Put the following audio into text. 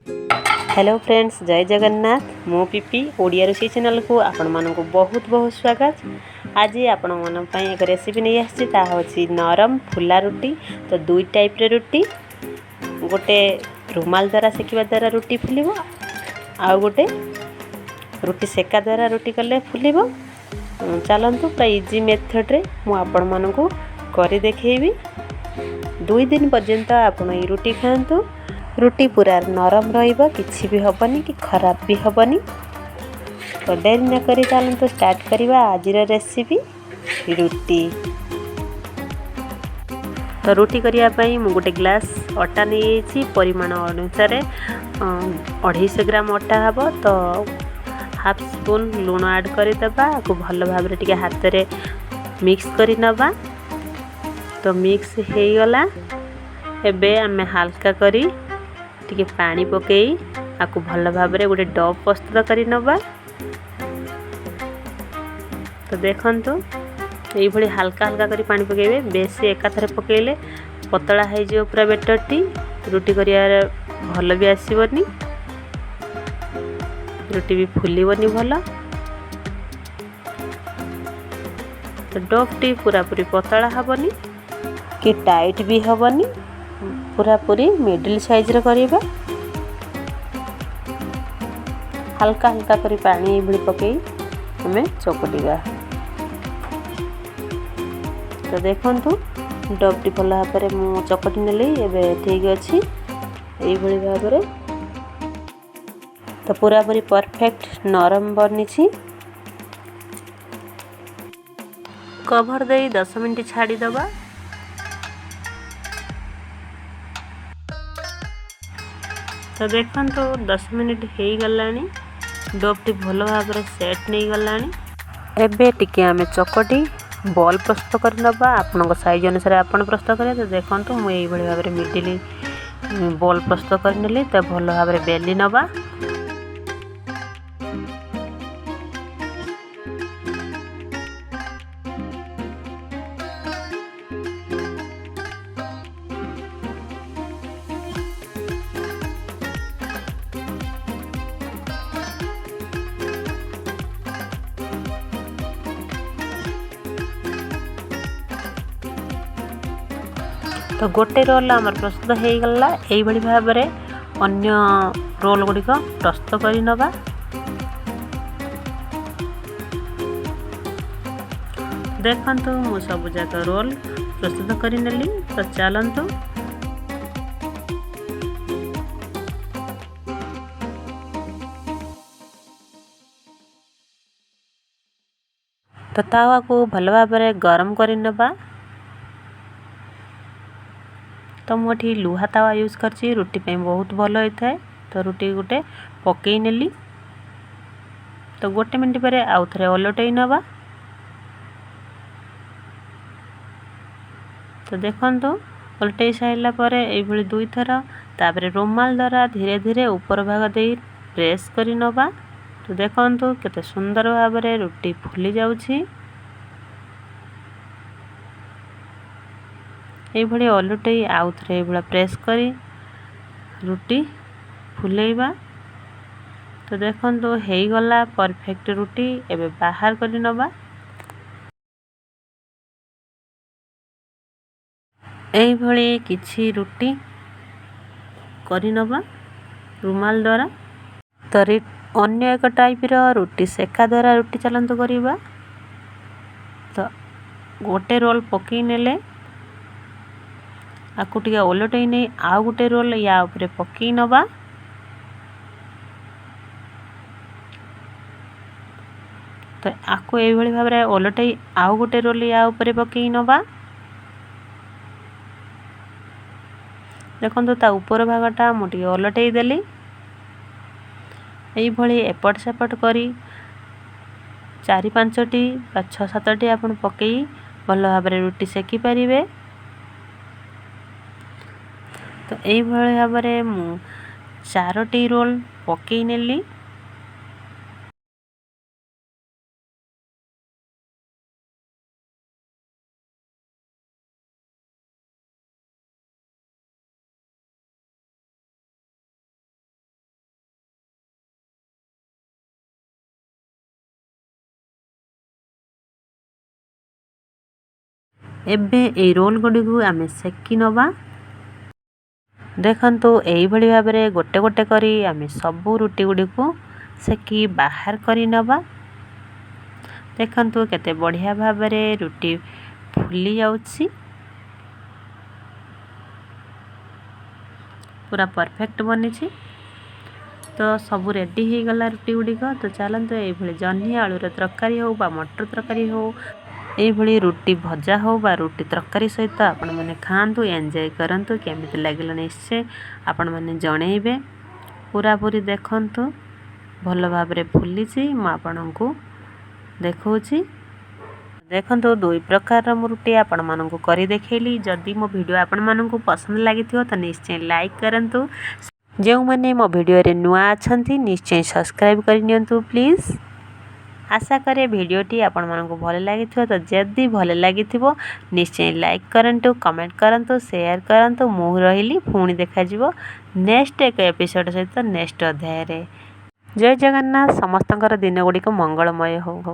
Hello friends, ଜୟ ଜଗନ୍ନାଥ। ମୁଁ P P, Odia ରୋଷେଇ ଚ୍ୟାନେଲକୁ ଆପଣମାନଙ୍କୁ ବହୁତ ବହୁତ ସ୍ୱାଗତ। ଆଜି ଆପଣମାନଙ୍କ ପାଇଁ ଏକ ରେସିପି ନେଇ ଆସିଛି, ତାହା ହେଉଛି ନରମ ଫୁଲା ରୁଟି। ତ ଦୁଇ ଟାଇପ୍ର ରୁଟି, ଗୋଟେ ରୁମାଲ ଦ୍ୱାରା ସେକିବା ଦ୍ୱାରା ରୁଟି ଫୁଲିବ, ଆଉ ଗୋଟେ ରୁଟି ସେକା ଦ୍ୱାରା ରୁଟି କଲେ ଫୁଲିବ। ଚାଲନ୍ତୁ, ପୁରା ଇଜି ମେଥଡ଼ରେ ମୁଁ ଆପଣମାନଙ୍କୁ କରି ଦେଖେଇବି। 2 ଦିନ ପର୍ଯ୍ୟନ୍ତ ଆପଣ ଏଇ ରୁଟି ଖାଆନ୍ତୁ, ରୁଟି ପୁରା ନରମ ରହିବ, କିଛି ବି ହେବନି କି ଖରାପ ବି ହେବନି। ତ ଡେରି ନକରି ଚାଲନ୍ତୁ ଷ୍ଟାର୍ଟ କରିବା ଆଜିର ରେସିପି ରୁଟି। ତ ରୁଟି କରିବା ପାଇଁ ମୁଁ ଗୋଟେ ଗ୍ଲାସ୍ ଅଟା ନେଇଯାଇଛି। ପରିମାଣ ଅନୁସାରେ 250 ଗ୍ରାମ ଅଟା ହେବ। ତ ହାଫ୍ ସ୍ପୁନ୍ ଲୁଣ ଆଡ଼୍ କରିଦେବା। ଆକୁ ଭଲ ଭାବରେ ଟିକେ ହାତରେ ମିକ୍ସ କରି ନେବା। ତ ମିକ୍ସ ହେଇଗଲା। ଏବେ ଆମେ ହାଲକା କରି ଟିକେ ପାଣି ପକାଇ ଆକୁ ଭଲ ଭାବରେ ଗୋଟେ ଡବ୍ ପ୍ରସ୍ତୁତ କରି ନେବା। ତ ଦେଖନ୍ତୁ, ଏଇଭଳି ହାଲକା ହାଲକା କରି ପାଣି ପକାଇବେ। ବେଶୀ ଏକାଥରେ ପକାଇଲେ ପତଳା ହେଇଯିବ ପୁରା ବେଟରଟି, ରୁଟି କରିବାରେ ଭଲ ବି ଆସିବନି, ରୁଟି ବି ଫୁଲିବନି ଭଲ। ତ ଡୋଫ୍ଟି ପୁରାପୁରି ପତଳା ହେବନି କି ଟାଇଟ୍ ବି ହେବନି, ପୁରାପୁରି ମିଡ଼ିଲ୍ ସାଇଜ୍ର କରିବା। ହାଲକା ହାଲକା କରି ପାଣି ଏଇଭଳି ପକାଇ ଆମେ ଚକଟିବା। ତ ଦେଖନ୍ତୁ, ଡବ୍ଟି ଭଲ ଭାବରେ ମୁଁ ଚକଟି ନେଲି, ଏବେ ଠିକ୍ ଅଛି ଏଇଭଳି ଭାବରେ। ତ ପୁରାପୁରି ପରଫେକ୍ଟ ନରମ ବନିଛି। କଭର ଦେଇ 10 ମିନିଟ୍ ଛାଡ଼ିଦେବା। ତ ଦେଖନ୍ତୁ, 10 ମିନିଟ୍ ହେଇଗଲାଣି, ଡୋପ୍ଟି ଭଲ ଭାବରେ ସେଟ୍ ନେଇଗଲାଣି। ଏବେ ଟିକେ ଆମେ ଚକଟି ବଲ୍ ପ୍ରସ୍ତୁତ କରିନେବା। ଆପଣଙ୍କ ସାଇଜ୍ ଅନୁସାରେ ଆପଣ ପ୍ରସ୍ତୁତ କରିବେ। ତ ଦେଖନ୍ତୁ, ମୁଁ ଏଇଭଳି ଭାବରେ ମିଡ଼ିଲ୍ ବଲ୍ ପ୍ରସ୍ତୁତ କରିନେଲି। ତ ଭଲ ଭାବରେ ବେଲି ନେବା। ତ ଗୋଟେ ରୋଲ୍ ଆମର ପ୍ରସ୍ତୁତ ହେଇଗଲା। ଏଇଭଳି ଭାବରେ ଅନ୍ୟ ରୋଲ୍ ଗୁଡ଼ିକ ପ୍ରସ୍ତୁତ କରିନେବା। ଦେଖନ୍ତୁ, ମୁଁ ସବୁଯାକ ରୋଲ୍ ପ୍ରସ୍ତୁତ କରିନେଲି। ତ ଚାଲନ୍ତୁ, ତ ତାୱାକୁ ଭଲ ଭାବରେ ଗରମ କରିନେବା। ତ ମୁଁ ଏଠି ଲୁହା ତାୱା ୟୁଜ୍ କରିଛି, ରୁଟି ପାଇଁ ବହୁତ ଭଲ ହୋଇଥାଏ। ତ ରୁଟି ଗୋଟେ ପକାଇ ନେଲି। ତ ଗୋଟେ ମିନିଟ୍ ପରେ ଆଉ ଥରେ ଓଲଟେଇ ନେବା। ତ ଦେଖନ୍ତୁ, ଓଲଟେଇ ସାରିଲା ପରେ ଏଇଭଳି ଦୁଇଥର, ତାପରେ ରୁମାଲ ଦ୍ୱାରା ଧୀରେ ଧୀରେ ଉପର ଭାଗ ଦେଇ ପ୍ରେସ୍ କରି ନେବା। ତ ଦେଖନ୍ତୁ, କେତେ ସୁନ୍ଦର ଭାବରେ ରୁଟି ଫୁଲି ଯାଉଛି। ଏଇଭଳି ଓଲଟେଇ ଆଉ ଥରେ ଏଇଭଳିଆ ପ୍ରେସ୍ କରି ରୁଟି ଫୁଲେଇବା। ତ ଦେଖନ୍ତୁ, ହେଇଗଲା ପରଫେକ୍ଟ ରୁଟି। ଏବେ ବାହାର କରି ନେବା। ଏଇଭଳି କିଛି ରୁଟି କରିନେବା ରୁମାଲ ଦ୍ୱାରା। ତ ଅନ୍ୟ ଏକ ଟାଇପ୍ର ରୁଟି ସେକା ଦ୍ୱାରା ରୁଟି ଚାଲନ୍ତୁ କରିବା। ତ ଗୋଟେ ରୋଲ୍ ପକାଇ ନେଲେ, ଆକୁ ଟିକେ ଓଲଟେଇ ନେଇ ଆଉ ଗୋଟେ ରୋଲ୍ ୟା ଉପରେ ପକାଇ ନେବା। ତ ଆକୁ ଏଇଭଳି ଭାବରେ ଓଲଟେଇ ଆଉ ଗୋଟେ ରୋଲ୍ ୟା ଉପରେ ପକାଇ ନେବା। ଦେଖନ୍ତୁ, ତା ଉପର ଭାଗଟା ମୁଁ ଟିକେ ଓଲଟେଇ ଦେଲି। ଏଇଭଳି ଏପଟ ସେପଟ କରି 4 5ଟି ବା 6 7ଟି ଆପଣ ପକାଇ ଭଲ ଭାବରେ ରୁଟି ସେକି ପାରିବେ। ତ ଏଇଭଳି ଭାବରେ ମୁଁ 4ଟି ରୋଲ୍ ପକାଇ ନେଲି। ଏବେ ଏଇ ରୋଲ୍ ଗୁଡ଼ିକୁ ଆମେ ସେକି ନେବା। ଦେଖନ୍ତୁ, ଏଇଭଳି ଭାବରେ ଗୋଟେ ଗୋଟେ କରି ଆମେ ସବୁ ରୁଟି ଗୁଡ଼ିକୁ ସେକି ବାହାର କରି ନେବା। ଦେଖନ୍ତୁ, କେତେ ବଢ଼ିଆ ଭାବରେ ରୁଟି ଫୁଲି ଯାଉଛି, ପୁରା ପରଫେକ୍ଟ ବନିଛି। ତ ସବୁ ରେଡ଼ି ହେଇଗଲା ରୁଟି ଗୁଡ଼ିକ। ତ ଚାଲନ୍ତୁ, ଏଇଭଳି ଜହ୍ନି ଆଳୁର ତରକାରୀ ହେଉ ବା ମଟର ତରକାରୀ ହେଉ, ଏଇଭଳି ରୁଟି ଭଜା ହେଉ ବା ରୁଟି ତରକାରୀ ସହିତ ଆପଣମାନେ ଖାଆନ୍ତୁ, ଏନ୍ଜୟ କରନ୍ତୁ। କେମିତି ଲାଗିଲା ନିଶ୍ଚୟ ଆପଣମାନେ ଜଣେଇବେ। ପୁରାପୁରି ଦେଖନ୍ତୁ, ଭଲ ଭାବରେ ଫୁଲିଛି, ମୁଁ ଆପଣଙ୍କୁ ଦେଖାଉଛି। ଦେଖନ୍ତୁ, ଦୁଇ ପ୍ରକାରର ମୁଁ ରୁଟି ଆପଣମାନଙ୍କୁ କରି ଦେଖେଇଲି। ଯଦି ମୋ ଭିଡ଼ିଓ ଆପଣମାନଙ୍କୁ ପସନ୍ଦ ଲାଗିଥିବ, ତ ନିଶ୍ଚୟ ଲାଇକ୍ କରନ୍ତୁ। ଯେଉଁମାନେ ମୋ ଭିଡ଼ିଓରେ ନୂଆ ଅଛନ୍ତି, ନିଶ୍ଚୟ ସବସ୍କ୍ରାଇବ୍ କରିନିଅନ୍ତୁ ପ୍ଲିଜ୍। ଆଶା କରେ ଭିଡ଼ିଓଟି ଆପଣମାନଙ୍କୁ ଭଲ ଲାଗିଥିବ। ତ ଯଦି ଭଲ ଲାଗିଥିବ, ନିଶ୍ଚୟ ଲାଇକ୍ କରନ୍ତୁ, କମେଣ୍ଟ କରନ୍ତୁ, ସେୟାର କରନ୍ତୁ। ମୁଁ ରହିଲି, ପୁଣି ଦେଖାଯିବ ନେକ୍ସଟ ଏକ ଏପିସୋଡ଼ ସହିତ ନେକ୍ସଟ ଅଧ୍ୟାୟରେ। ଜୟ ଜଗନ୍ନାଥ। ସମସ୍ତଙ୍କର ଦିନ ଗୁଡ଼ିକ ମଙ୍ଗଳମୟ ହେଉ।